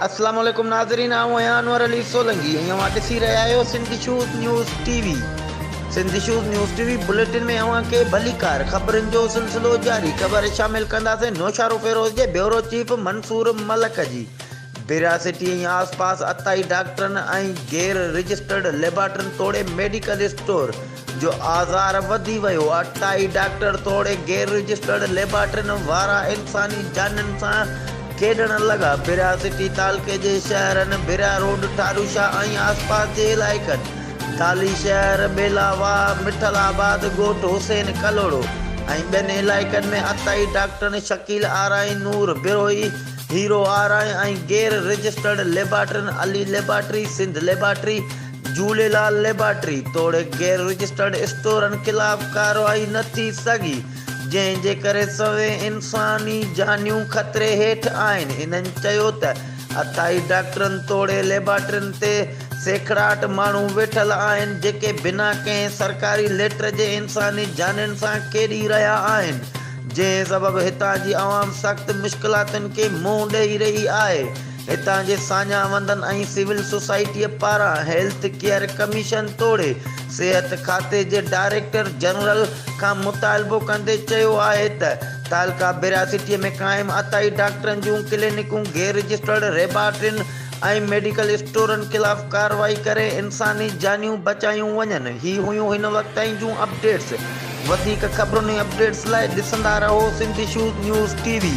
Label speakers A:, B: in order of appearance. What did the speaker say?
A: اسلام عليڪم ناظرين آئون آهيان انور علي سولنگي ۽ اوهان ڏسي رهيا آهيو Sindh issues news T V Sindh issues news T V bulletin ۾ اوهان کي ڀليڪار خبرن جو سلسلو جاري خبر شامل ڪنداسين نوشهروفيروز جي بيورو چيف منصور ملڪ جي ڀيرا سٽي ۽ آس پاس عطائي ڊاڪٽرن ۽ غير رجسٽرڊ ليبارٽرين توڙي ميڊيڪل اسٽور جو آزار وڌي ويو، عطائي ڊاڪٽر توڙي غير رجسٽرڊ ليبارٽرين وارا انساني جانين سان کيڏڻ لڳا، ڀيرا سٽي تعلقي جي شهرن ڀيرا روڊ، ٺاروشاهه ۽ آس پاس جي علائقن ڌالي شهر، ٻيلا واهه، مٺل آباد، ڳوٺ حسين ڪلهوڙو ۽ ٻين علائقن ۾ عطائي ڊاڪٽرن شڪيل آرائين، نور بروهي، هيرو آرائين ۽ غير registered ليبارٽرين Ali laboratory, Sindh laboratory, Jhulelal laboratory توڙي غير رجسٽرڊ اسٽورن خلاف ڪارروائي نه ٿي سگهي، جنهن جي ڪري سوين انساني جانيون خطري هيٺ آهن. هنن چيو ته عطائي ڊاڪٽرن توڙي ليبارٽرين تي سيکڙاٽ ماڻهو ويٺل آهن، جيڪي بنا ڪنهن سرڪاري ليٽر جي انساني جانين سان کيڏي رهيا آهن. جنهن سبب هتان جي عوام سخت مشڪلاتن کي منهن ڏئي رهي آهي. هتان جي ساڃاهه وندن ۽ سول سوسائٽيء پاران هيلٿ ڪيئر ڪميشن توڙي صحت کاتي جي ڊائريڪٽر جنرل کان مطالبو ڪندي چيو آهي ته تعلقه ڀيراسٽيء ۾ قائم عطائي ڊاڪٽرن جون ڪلينڪون غير رجسٽرڊ ليبارٽرين ۽ ميڊيڪل اسٽورن خلاف ڪارروائي ڪري انساني جانيون بچايون وڃن. هي هيون هن وقت تائين جون اپڊيٽس. وڌيڪ خبرن ۽ اپڊيٽس لاء ڏسندا رهو Sindh issues news T V.